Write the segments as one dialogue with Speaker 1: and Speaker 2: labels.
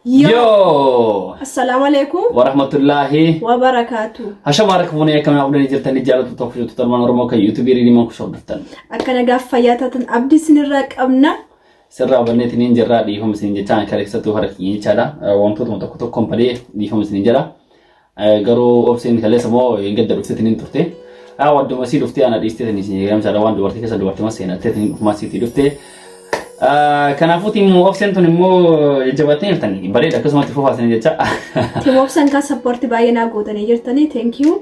Speaker 1: Yoo!
Speaker 2: Assalaamu alaikum
Speaker 1: Warahmatullaahi
Speaker 2: wa barakaatu.
Speaker 1: Hashama harka fuunee akkamii abdanii jirtanii jaalatu tokko jirtu torban Oromoo kan yuutuubii riidimaa kushoo hordoftan.
Speaker 2: Akka nagaaf fayyaa taatan abdii isinirraa qabna.
Speaker 1: Sirraa hubanneetiin hin jirraa dhiifama isin jechaan karaa keessattuu harka keenya jechaadha. Wantootuma tokko tokkoon badee dhiifama isin jedha. Garuu obseen kaleessa immoo hin gadda dhufteetiin hin turte. Wadduma sii dhuftee ana dhiisteetiin isin jedhamsaadha waan dubartii keessa dubartii seenatteetiin dhufumaa siitii dhuftee. Kanaafuu tiimu obseen tun immoo jajjabattee jirtanii bareeda akkasumatti fufaa isin jecha.
Speaker 2: Team Obsan kan support baay'ee naa gootanii jirtanii thank you.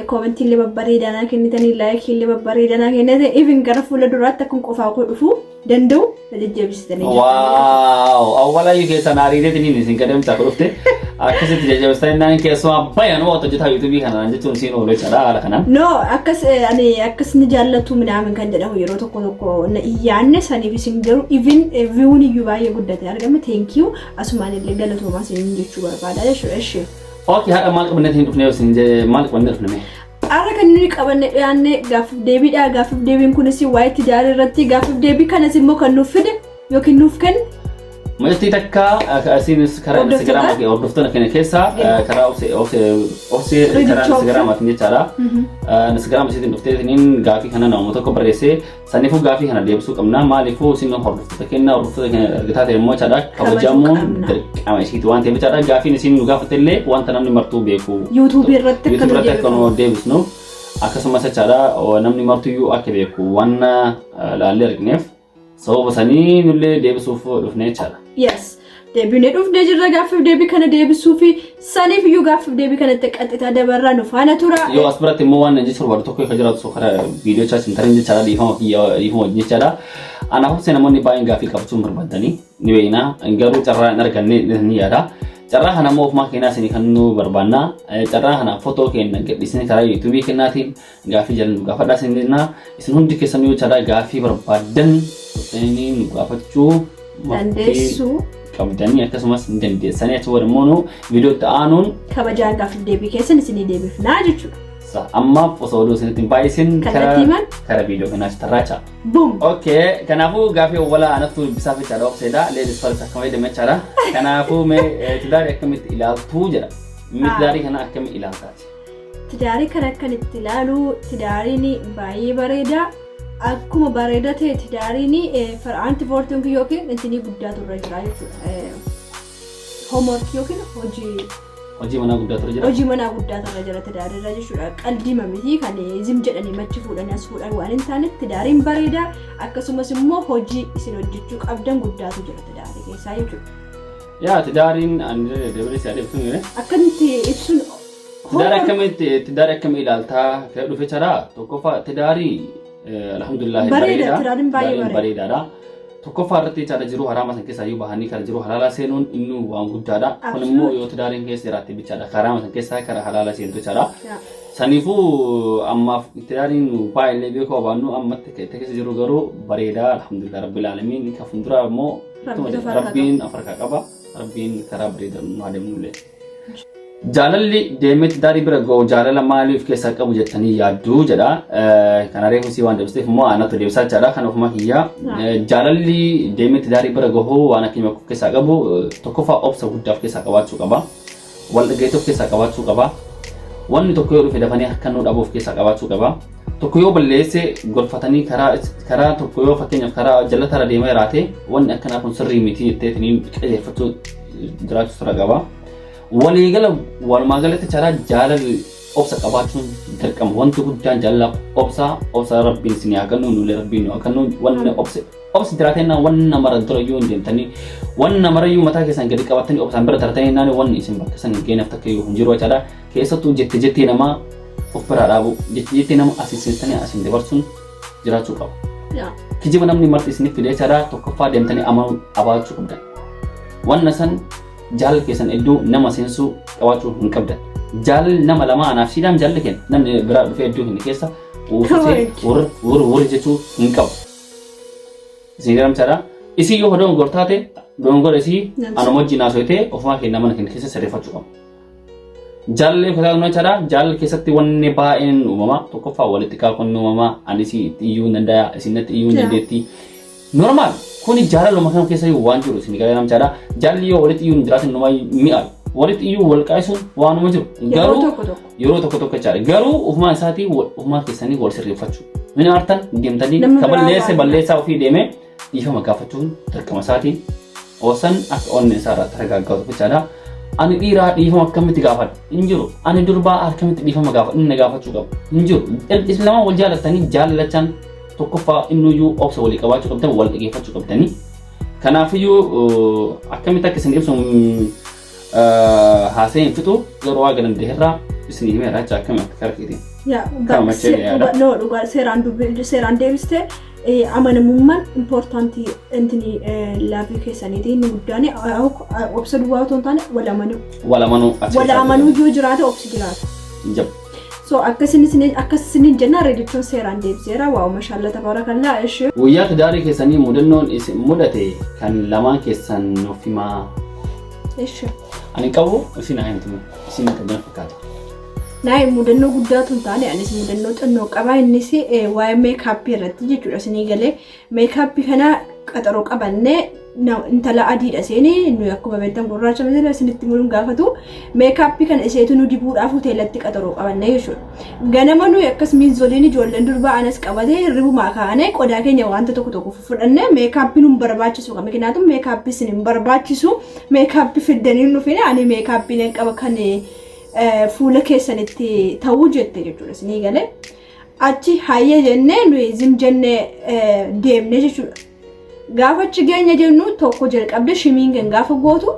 Speaker 2: Commentii illee babbareedaa naa kennitanii like illee babbareedaa naa kennitanii even gara fuula duraatti akkuma qofaa koo dhufuu danda'u na jajjabeessitanii jirtanii.
Speaker 1: Wow! Awwalayyuu keessan ariiteetiin isin qadamta akka dhufte akkasitti jajjabeessitanii naan keessumaa bayan waan hojjetaa yuutuubii kanaan jechuun siin oolu jechaadha haala kanaan.
Speaker 2: No, akkas ani akkas ni jaallatu minaamin kan jedhamu yeroo tokko tokko na iyyaanne saniif isin garuu even viewun iyyuu baay'ee guddate argame. Thank you, asumaan illee galatoomaa isin jechuu barbaada jechuudha ishee.
Speaker 1: Okay, haadha maal qabannee hin dhufne isin maal qabannee dhufne mee?
Speaker 2: Har'a kan nuyi qabanne dhiyaanne gaaffiif deebiidha. Gaaffiif deebiin kunis waa'ee tidaarii irratti. Gaaffiif deebii kanas immoo kan nuuf fide yookiin nuuf kenne
Speaker 1: Mucattii takka asiinis karaa
Speaker 2: Hordoftoota?
Speaker 1: Instagram hordoftoota keenya keessaa karaa obsee obsee obsee karaa
Speaker 2: Ridichoo.
Speaker 1: Instagramaatiin jechaadha. Instagram isiitiin dhufteetiniin gaafii kana nama tokko barreessee saniifuu gaafii kana deebisuu qabna. Maaliifuu isin hordoftoota keenya hordoftoota keenya argataa ta'e immoo jechaadha kabajamuun
Speaker 2: qabna.
Speaker 1: Dirqama isiiti waan ta'eef jechaadha. Gaafiin isin nu gaafatte illee wanta namni martuu beeku.
Speaker 2: YouTube irratti akka
Speaker 1: YouTube
Speaker 2: nu
Speaker 1: irratti akka
Speaker 2: deebifamu.
Speaker 1: nu deebisnu akkasumas jechaadha namni martuyyuu akka beeku waan laallee argineef sababa sanii nullee deebisuuf dhufne jechaadha.
Speaker 2: Yes. Deebinee dhufnee jirra gaaffiif deebii kana deebisuu fi saniif iyyuu gaaffiif deebii kanatti qaxxitaa dabarraa nu faana tura.
Speaker 1: Yoo as biratti immoo waan jechuun barbaadu tokko akka jiraatu karaa viidiyoo chaas hin tarin jechaadha dhiifama kiyya dhiifama wajjin jechaadha. Anaaf obsee namoonni baay'een gaaffii qabachuun barbaadanii ni beekna garuu carraa hin arganne ni yaada. Carraa kana immoo ofumaa keenyaa isinii kan nu barbaanna. Carraa kana footoo keenya gadhiisnee karaa yuutuubii kennaatiin gaaffii jala nu gaafadhaa isin jenna. Isin hundi keessan yoo carraa gaaffii barbaaddan dhuftanii nu gaafachuu
Speaker 2: Dandeessu.
Speaker 1: qabdanii akkasumas ni dandeessanii achi booda immoo nu viidiyoo itti aanuun
Speaker 2: Kabajaan gaaffiif deebii keessan isinii deebifnaa jechuudha.
Speaker 1: Ammaaf osoo oduu isinitti hin baay'isin
Speaker 2: Kallattiimaan
Speaker 1: kara viidiyoo kanaatti tarraacha.
Speaker 2: Boom!
Speaker 1: Okay, kanaafuu gaafii awwalaa anattu dubbisaaf jechaadha obseedha. Ladies first akkama jedhame jechaadha. Kanaafuu mee tidaarii akkamitti ilaaltuu jedha. Mee tidaarii kana akkamitti ilaaltaati?
Speaker 2: Tidaarii kana akkan itti ilaalu tidaariin baay'ee bareeda. Akkuma bareeda ta'e tidaariin verantwoording yookiin intinii guddaatu irra jira jechuudha. Homework yookiin hojii
Speaker 1: Hojii manaa guddaatu irra jira.
Speaker 2: Hojii manaa guddaatu irra jira tidaarii irra jechuudha. Qaldii miti kan zim jedhanii machi fuudhanii as fuudhan waan hin taaneef tidaariin bareeda. Akkasumas immoo hojii isin hojjechuu qabdan guddaatu jira tidaarii keessaa jechuudha.
Speaker 1: Yaa tidaariin ani dabalee si adeemsu ni
Speaker 2: Akkamitti ibsuun
Speaker 1: Tidaari akkamitti tidaari akkami ilaaltaa kan dhufe charaa tokkoffaa tidaarii alhamdulillah
Speaker 2: Bareeda, tidaariin baay'ee bareeda.
Speaker 1: Bareedaadha. Tokkoffaa irratti jechaadha jiruu haraama san keessaa iyyuu bahanii kara jiruu halaalaa seenuun inni waan guddaadha. Kun immoo yoo tidaariin keessa jiraatte bichaadha karaama san keessaa kara halaala seentu jechaadha. Saniifuu ammaaf tidaariin nu baay'ee beekuu baannu ammatti kan itti keessa jiru garuu bareedaa alhamdulillah rabbil aalamiin kan fuulduraa immoo
Speaker 2: Rabbiin of harkaa
Speaker 1: rabbiin of harkaa qaba rabbiin karaa bareedaa nu haa deemnullee. Jaalalli deemee tidaarii bira ga'u jaalala maalii of keessaa qabu jettanii yaadduu jedha. Kana reefu sii waan deebisteef immoo anatu deebisaa jechaadha. Kan ofuma kiyyaa. Jaalalli deemee tidaarii bira gahu waan akkamii of keessaa qabu tokkoffaa obsa guddaa of keessaa qabaachuu qaba. Wal dhageettii of keessaa qabaachuu qaba. Wanni tokko yoo dhufe dafanii harkannoo dhabuu of keessaa qabaachuu qaba. Tokko yoo balleesse gorfatanii karaa karaa tokko yoo fakkeenyaaf karaa jallatarra deemaa jiraate wanni akkanaa kun sirrii miti jetteetiniin qajeelfachuu jiraachuu sirra qaba. Waliigala walumaa galatti charaa jaalalli obsa qabaachuun dirqama. Wanti guddaan jaalalaaf obsa obsa rabbiin isin haa kennu nulee rabbiin nu haa kennu wanni obsi obsi jiraatennaa wanna mara dura iyyuu hin deemtanii wanna mara iyyuu mataa keessan gadi qabatanii obsaan bira tartanii naani wanni isin bakka san hin geenyeef takka iyyuu hin jiru jechaadha. Keessattuu jette jettee namaa of biraa dhaabu jette jettee nama asiin seentanii asiin dabarsuun jiraachuu qaba. Kijiba namni marti isiniif fide jechaadha tokkoffaa deemtanii amanuu qabaachuu qabdan. Wanna san jaalala keessan iddoo nama seensuu qabaachuu hin qabdan. Jaalalli nama lamaa anaaf siidhaan jaalalli kenna. Namni biraa dhufee iddoo hin keessa uffisee wur wur wur jechuu hin qabu. Isin garamchaadha. Isii yoo dogongor taate, dogongora isii
Speaker 2: Namsi.
Speaker 1: anuma wajjin haasofitee ofumaa keenya mana keenya keessa sirreeffachuu qabna. Jaalalli kutaa jechaadha. Jaalala keessatti wanni baay'een uumama. Tokkoffaa walitti kaakuun ni uumama. Ani isii itti iyyuu hin danda'a. Isin natti iyyuu hin dandeetti. Normal. Kuni jaalaluma kana keessa waan jiru isin galee namchaadha. Jaalalli yoo walitti iyyuu hin jiraatin numa mi'a. Walitti iyyuu wal qaayisuun waanuma jiru.
Speaker 2: Yeroo
Speaker 1: Garuu
Speaker 2: tokko tokko.
Speaker 1: yeroo tokko tokko jechaadha. Garuu ofumaa isaatii ofumaa keessanii wal sirreeffachuu. Inni aartan deemtanii
Speaker 2: Namni
Speaker 1: ka
Speaker 2: biraa
Speaker 1: balleesse
Speaker 2: waan-
Speaker 1: balleessaa ofii deemee dhiifama gaafachuun dirqama isaatii. Osan akka onneen isaa irraa targaaggaatu jechaadha. Ani dhiiraa dhiifama akkamitti gaafadha? Hin jiru. Ani durbaa akkamitti dhiifama gaafadha? Inni na gaafachuu qaba. Hin jiru. Isin lamaan wal jaalattanii jaalachaan tokkoffaa innuyyuu obsa walii qabaachuu qabdan, wal dhageeffachuu qabdanii. Kanaafiyyuu akkamitti akka isin ibsu haasa'ee hin fixu, garuu waa danda'eerraa isin himeera jecha akkami akka kara keetiin.
Speaker 2: Yaa
Speaker 1: Kanuma jecha yaada.
Speaker 2: No, dhugaa seeraan dubbi seeraan deebiste. Amanamummaan important intini love keessaniiti inni guddaan obsa duwwaa otoo hin taane wal amanuu.
Speaker 1: Wal amanuu achi
Speaker 2: Wal
Speaker 1: keessaa
Speaker 2: amanuu yoo jiraate obsi jiraata.
Speaker 1: Jab.
Speaker 2: So akkas isinin jenna, reedichoon seeraan deebiseera. Wow, mashaalla, tabaarakallaa, ishee.
Speaker 1: Guyyaa tidaarii keessanii mudannoon isin mudate kan lamaan keessan nuuf himaa.
Speaker 2: Ishee.
Speaker 1: Ani qabu, isin haa himtu, isin kan jala fakkaata.
Speaker 2: Naayii, mudannoo guddaatu hin taane, anis mudannoo xinnoo qaba. Innis waa'ee makeup irratti jechuudha. Isinii galee, makeup kana qaxaroo qabannee, intala adiidha isheen, nuyi akkuma beektan gurraacha miti, isinitti muruun gaafatu. Makeup kana isheetu nu dibuudhaaf hoteelatti qaxaroo qabannee jechuudha. Ganama nuyi akkas miinzoliin ijoolleen durbaa anas qabatee hirribumaa kaanee qodaa keenya wanta tokko tokko fudhannee, makeup nu hin barbaachisu kan mikinaatu makeup isin hin barbaachisu, makeup fiddanii nu dhufine, ani makeup nan qaba kan fuula keessanitti ta'uu jette jechuudha, isinii galee. Achi hayyee jennee nuyi zim jennee deemne jechuudha. Gaafa achi geenya jennu tokko jalqabde shimiingan gaafa gootu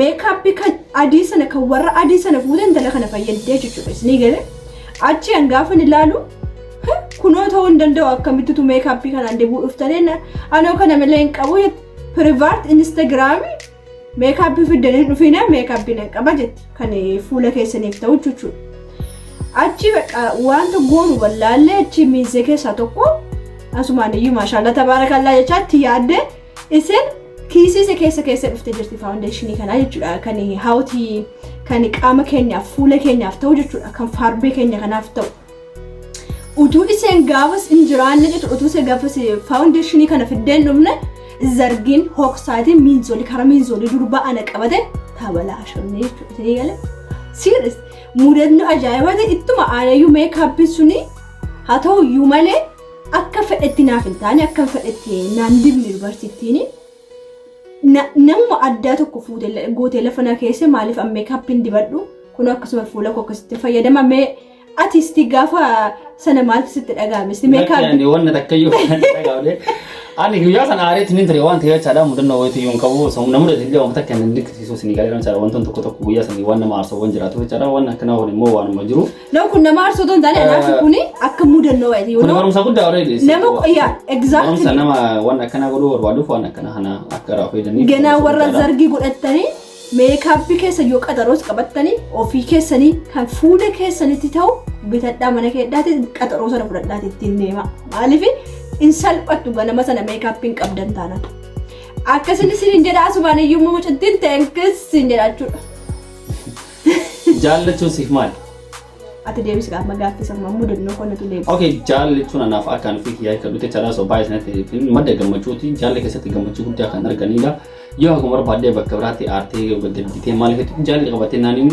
Speaker 2: makeup kan adii sana, kan warra adii sana fuute intala kana fayyadee jechuudha, isinii galee. Achi an gaafa ilaalu, kunoo ta'uu hin danda'u, akkamittitu makeup kanaan dibuu dhuftanii, anoo kana malee hin qabu jette. Private Instagram makeup fiddanii dhufina, makeup nan qaba jette kan fuula keessaniif ta'u jechuudha. Achi bakka wanta goonu wallaallee, achi miizee keessaa tokko asumaan iyyuu maashaallaa tabaarakallaa jechaatti yaadde, isin kiisii isa keessa keessa dhuftee jirti foundation kanaa jechuudha, kan haawtii kan qaama keenyaaf fuula keenyaaf ta'u jechuudha, kan faarbee keenya kanaaf ta'u. Utuu isheen gaafas hin jiraanne jechuudha, utuu isheen gaafas foundation kana fiddeen dhufne, zargiin hoksaatiin miinzolii karaa miinzolii durbaa ana qabate tabalaashamne jechuudha. Isinii galee? Serious, mudannoo ajaa'ibaati. Ittuma aanayyuu makeupiin suni haa ta'u iyyuu malee akka fedhetti naaf hin taane, akka fedhetti naan dibne dubartittiin. Namuma addaa tokko fuutee gootee lafa na keesse, maaliif an makeupiin dibadhu kun akkasuma fuula koo akkasitti fayyadama. Mee ati isti gaafa sana maaltu sitti dhaga'ame? Isti makeup
Speaker 1: Ani wanna takkayyuu dhaga'ame. Ani guyyaa sana aareetti nin ture waan ta'eef jechaadha, mudannoo wayiitu iyyuu hin qabu. Na mudate illee wanta akka hin dinqisiisu isinii galee jechaadha. Wantoonni tokko tokko guyyaa sanii waan nama aarsu waan jiraatu jechaadha. Waan akkanaa kun immoo waanuma jiru.
Speaker 2: No, kun nama aarsuu otoo hin taane, anaaf kuni akka mudannoo wayiiti.
Speaker 1: Kun barumsa guddaa already.
Speaker 2: Nama, yaa, exactly.
Speaker 1: Barumsa nama waan akkanaa godhuu barbaaduuf waan akkanaa kana akka irraa fayyadaniif.
Speaker 2: Ganaa
Speaker 1: barumsa
Speaker 2: warra
Speaker 1: guddaadha.
Speaker 2: zargii godhattanii makeup keessa yoo qaxaroos qabattanii, ofii keessanii kan fuula keessanitti ta'u bitadhaa, mana keedhaati qaxaroo sana fudhadhaati ittiin deema. Maaliif hin salphattu ganama sana makeupiin qabdan taanaan. Akkasin isin jedha, asumaan iyyuu mucittiin thanks sin jedha jechuudha.
Speaker 1: Jaallachuun siif maali?
Speaker 2: Ati deebisi, qaama gaaffisa mudannoo kanatu deebisa.
Speaker 1: Okay, jaallachuun anaaf akka ani ofii kiyyaa kan dhute caalaa osoo baay'ee sanatti madda gammachuuti. Jaalla keessatti gammachuu guddaa kan arganidha. Yoo akkuma barbaaddee bakka biraatti aartee gadditee maaliif jaalli qabatee naaniin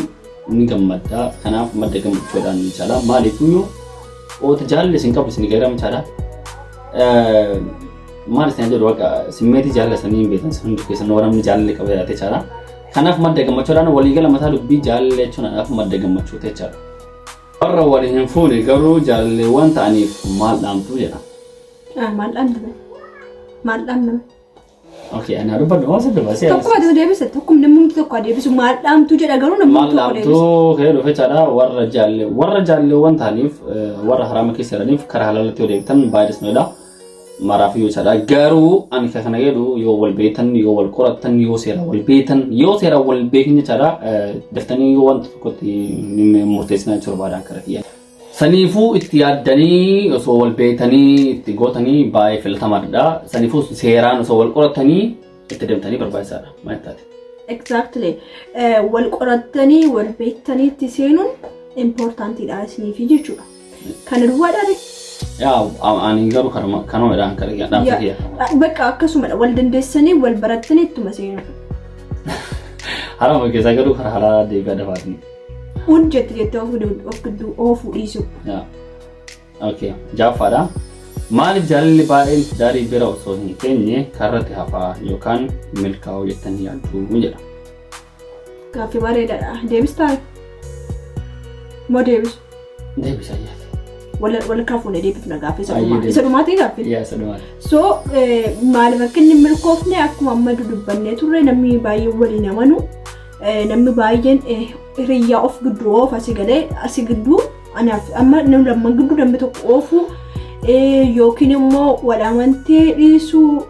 Speaker 1: ni gammadda. Kanaaf madda gammachuudhaan jechaadha. Maaliif yoo oota jaalli isin qabu isin garaa jechaadha. Maal isin jedhu, bakka simmeetii jaalla sanii hin beektan hundi keessan warra namni jaalli qabee jiraate jechaadha. Kanaaf madda gammachuudhaan waliigala mataa dubbii jaalala jechuun anaaf madda gammachuuti jechaadha. Warra waliin hin fuune garuu jaalalleewwan ta'aniif maal dhaamtu jedha.
Speaker 2: Maal dhaamtame? Maal dhaamname?
Speaker 1: Okay, ani haa dubbadhu moo si dubbasi?
Speaker 2: Tokkuma ati deebise, tokkuma namni tokko adeebisu. Maal dhaamtu jedha garuu namni
Speaker 1: Maal
Speaker 2: tokko deebise.
Speaker 1: dhaamtu ka'ee dhufe jechaadha. Warra jaalleewwan ta'aniif, warra haraama keessa jiraniif karaa halaalatti yoo deebitan baay'ee dha. Maraaf yoo jechaadha. Garuu ani kan kana jedhu yoo wal beektan, yoo wal qorattan, yoo seera wal beektan, yoo seera wal beekin jechaadha. Daftanii yoo wanta tokkotti murteessinaa jechuu barbaadan kara kiyya. Saniifuu itti yaaddanii osoo wal beektanii itti gootanii baay'ee filatamaadha. Saniifuu seeraan osoo wal qoratanii itti deemtanii barbaachisaadha. Maal taate?
Speaker 2: Exactly. Wal qorattanii wal beektanii itti seenuun importantiidha isiniifi jechuudha. Kana duwwaadhaa.
Speaker 1: Yaa, ani garuu kanuma dhaan kan dhaamsa kiyya.
Speaker 2: Bakka akkasumadha, wal dandeessanii wal barattanii ittuma seenuu.
Speaker 1: Harama keessaa garuu karaa halaalaa deebi'aa dafaatiin.
Speaker 2: Un jette jettee of gidduu oofuu dhiisu.
Speaker 1: Yaa. Okay, ja'affaadha. Maaliif jaalalli baay'een tidaarii bira osoo hin keenye karratti hafaa yookaan milkaa'uu jettanii yaadduu jedha.
Speaker 2: Gaaffii bareedaadha. Deebistaa? Moo deebisu?
Speaker 1: Deebisa ayyaati.
Speaker 2: Wal kafuune deebifna gaaffii isa
Speaker 1: Ayyee,
Speaker 2: dhumaa.
Speaker 1: deebisi.
Speaker 2: Isa dhumaatii gaaffii.
Speaker 1: Yaa, isa dhumaati.
Speaker 2: So maaliif akka inni hin milkoofne akkuma amma dudubbannee turre, namni baay'een waliin amanu, namni baay'een hiriyyaa of gidduu oofa, asii galee asii gidduu anaaf amma namni lamman gidduu namni tokko oofu yookiin immoo wal amantee dhiisuu,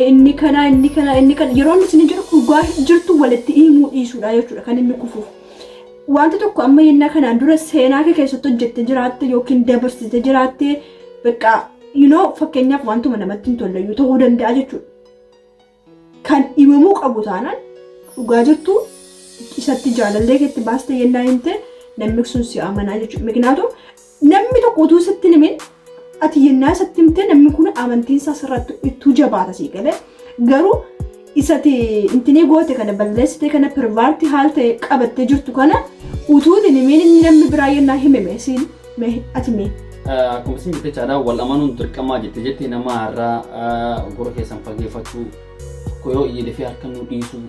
Speaker 2: inni kana inni kana inni kana yeroo inni isin jedhu dhugaa jirtu walitti himuu dhiisuudha jechuudha kan inni kufuuf. Wanti tokko amma yennaa kanaan dura seenaa kee keessatti hojjette jiraatte yookiin dabarsite jiraatte, bakka fakkeenyaaf wantuma namatti hin tolle iyyuu ta'uu danda'a jechuudha. Kan himamuu qabu taanaan dhugaa jirtu isatti jaalallee keetti baaste yennaa himte namni sun si amanaa jechuudha. Miknaatum namni tokko utuu sitti hin himin ati yennaa isatti himte namni kun amantiin isaa sirratti ittuu jabaata sii galee, garuu isati intinii goote kana balleessite kana private haal ta'e qabattee jirtu kana utuu hin himin inni namni biraa yennaa himeme siin mee ati mee.
Speaker 1: Akkuma isin jette jechaadha, wal amanuun dirqamaa jette jette nama irraa gurra keessan fageeffachuu, tokko yoo iyye dafee harka nu dhiisuu,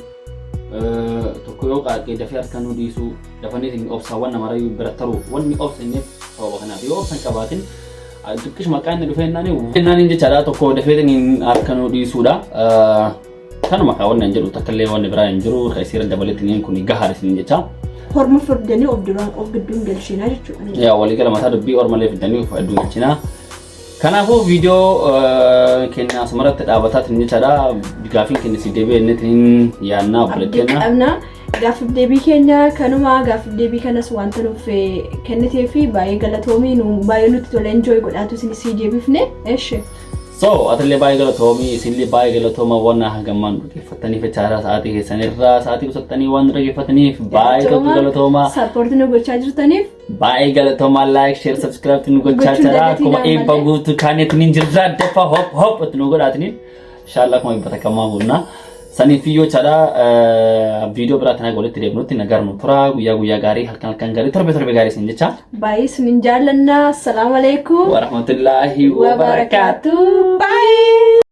Speaker 1: tokko yoo qaaqee dafee harka nu dhiisuu, dafanii isin obsaawwan namarra bira taruu, wanni obsa inni sababa kanaaf yoo obsa hin qabaatin xiqqishu maqaa inni dhufee jennaani jechaadha, tokko dafee harka nu dhiisuudha. Kanuma kaa wanni hin jedhu takka illee wanni biraa hin jiru, kan isiirra dabaletti kun gahaadha isin jecha.
Speaker 2: Horma furdanii of duraan of gidduun galchinaa jechuudha.
Speaker 1: Yaa, waliigala mataa dubbii ormalee fidanii of hedduu galchinaa. Kanaafuu viidiyoo keenya asumarratti dhaabataatiin jechaadha. Gaafiin keenya si deebi'ee inni yaannaa
Speaker 2: Abdii
Speaker 1: obboleetteena.
Speaker 2: qabna. Gaaffiif deebii keenya kanuma. Gaaffiif deebii kanas wanta nuuf kennitee fi baay'ee galatoomii, nu baay'ee nutti tola, enjoy godhaatu isin sii deebifne. Eshi.
Speaker 1: So atillee baay'ee galatoomii, isinillee baay'ee galatooma, waan hagammaan dhaggeeffattaniif jechaadha, sa'aatii keessanirraa sa'aatii qusattanii waan dhaggeeffataniif baay'ee tokko galatooma.
Speaker 2: Support nu gochaa jirtaniif.
Speaker 1: Baay'ee galatooma, like, share, subscribe nu gochaa
Speaker 2: Gochuun
Speaker 1: jira.
Speaker 2: dagatiin
Speaker 1: Akkuma eebba
Speaker 2: ammallee.
Speaker 1: guutuu kaaneetiin hin jirra, dafa hop hop itti nu godhaatiniin. Inshallah akkuma eebba takkamaa guunnaa. Saniif iyyuu jechaadha, viidiyoo biraatiin haga walitti deebinutti nagaan nu tura, guyyaa guyyaa gaarii, halkan halkan gaarii, torbe torbe gaarii isin jecha.
Speaker 2: Baay'ee isinin jaallanna. Assalaamu alaikum.
Speaker 1: Warahmatullaahi wabarakaatu.
Speaker 2: Wabarakaatu. Bye.